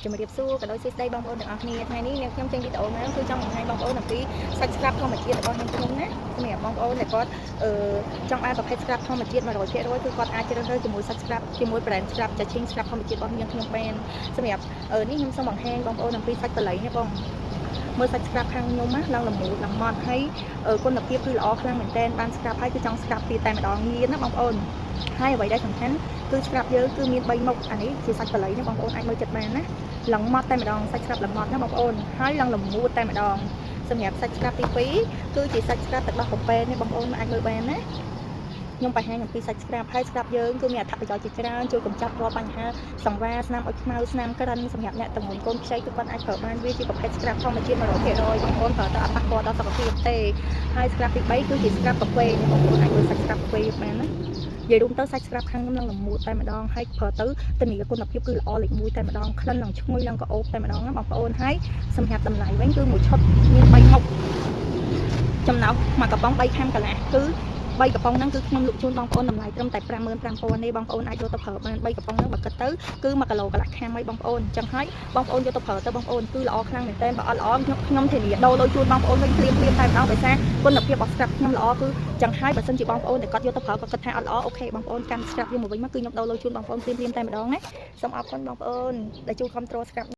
ជំរាបសួរក៏ដូចសួស្តីបងប្អូនទាំងអស់គ្នាថ្ងៃនេះនាងខ្ញុំចេញវីដេអូមកគឺចង់បង្ហាញបងប្អូនអំពីសាច់ scrub ធម្មជាតិរបស់នាងខ្ញុំណាសម្រាប់បងប្អូនដែលគាត់អឺចង់បានប្រភេទ scrub ធម្មជាតិ100%គឺគាត់អាចជ្រើសរើសជាមួយសាច់ scrub ជាមួយ brand scrub ចាឈីង scrub ធម្មជាតិរបស់នាងខ្ញុំបានសម្រាប់អឺនេះខ្ញុំសូមបង្ហាញបងប្អូនអំពីសាច់បល័យនេះបងមើលសាច់ scrub ខាងខ្ញុំណាឡើងល្មូតឡើងម៉ត់ហើយគុណភាពគឺល្អខ្លាំងមែនទែនបាន scrub ហើយគឺចង់ scrub ទៀតតែម្ដងញៀនណាបងប្អូនហើយអ្វីដែលសំខាន់គឺ scrub យើងគឺមាន3មុខអានេះជាសាច់បល័យណាបងប្អូនអាចមើលចិត្តបានណាឡើងម៉ត់តែម្ដងសាច់ scrub ឡើងម៉ត់ណាបងប្អូនហើយឡើងល្មូតតែម្ដងសម្រាប់សាច់ scrub ទី2គឺជាសាច់ scrub ទឹកដោះកាហ្វេនេះបងប្អូនអាចមើលបានណាខ្ញុំបង្ហាញអំពីសាច់ scrub ហើយ scrub យើងគឺមានអត្ថប្រយោជន៍ជាច្រើនជួយកម្ចាត់រាល់បញ្ហាសង្វារស្នាមអុចខ្មៅស្នាមក្រិនសម្រាប់អ្នកទម្ងន់កូនខ្ចីគឺគាត់អាចប្រើបានវាជាប្រភេទ scrub ធម្មជាតិ100%បងប្អូនប្រើទៅអត់ប៉ះពាល់ដល់សុខភាពទេហើយ scrub ទី3គឺជា scrub កាហ្វេនេះបងប្អូនអាចមើលសាច់ scrub កាហ្វេបានណានិយាយរួមទៅសាច់ scrub ខាងខ្ញុំនឹងល្មូតតែម្ដងហើយប្រើទៅធានាគុណភាពគឺល្អលេខ1តែម្ដងក្លិននឹងឈ្ងុយឡើងក្រអូបតែម្ដងណាបងប្អូនហើយសម្រាប់តម្លៃវិញគឺមួយឈុតមាន3មុខចំណោះមួយកំប៉ុង3ខាំកន្លះគឺ3កំប៉ុងហ្នឹងគឺខ្ញុំលក់ជូនបងប្អូនតម្លៃត្រឹមតែ55,000ទេបងប្អូនអាចយកទៅប្រើបាន3កំប៉ុងហ្នឹងបើគិតទៅគឺ1គីឡូកន្លះខាំហើយបងប្អូនអញ្ចឹងហើយបងប្អូនយកទៅប្រើទៅបងប្អូនគឺល្អខ្លាំងមែនទែនបើអត់ល្អខ្ញុំខ្ញុំធានាដូរលុយជូនបងប្អូនវិញភ្លាមភ្លាមតែម្ដងដោយសារគុណភាពរបស់ scrub ខ្ញុំល្អគឺចឹងហើយបើសិនជាបងប្អូនដែលគាត់យកទៅប្រើក៏គិតថាអត់ល្អ OK បងប្អូនកាន់ scrub យកមកវិញមកគឺខ្ញុំដូរលុយជូនបងប្អូនភ្លាមភ្លាមតែម្ដងណាសូមអរគុណបងប្អូនដែលជួយគ្រប់គ្រង scrub។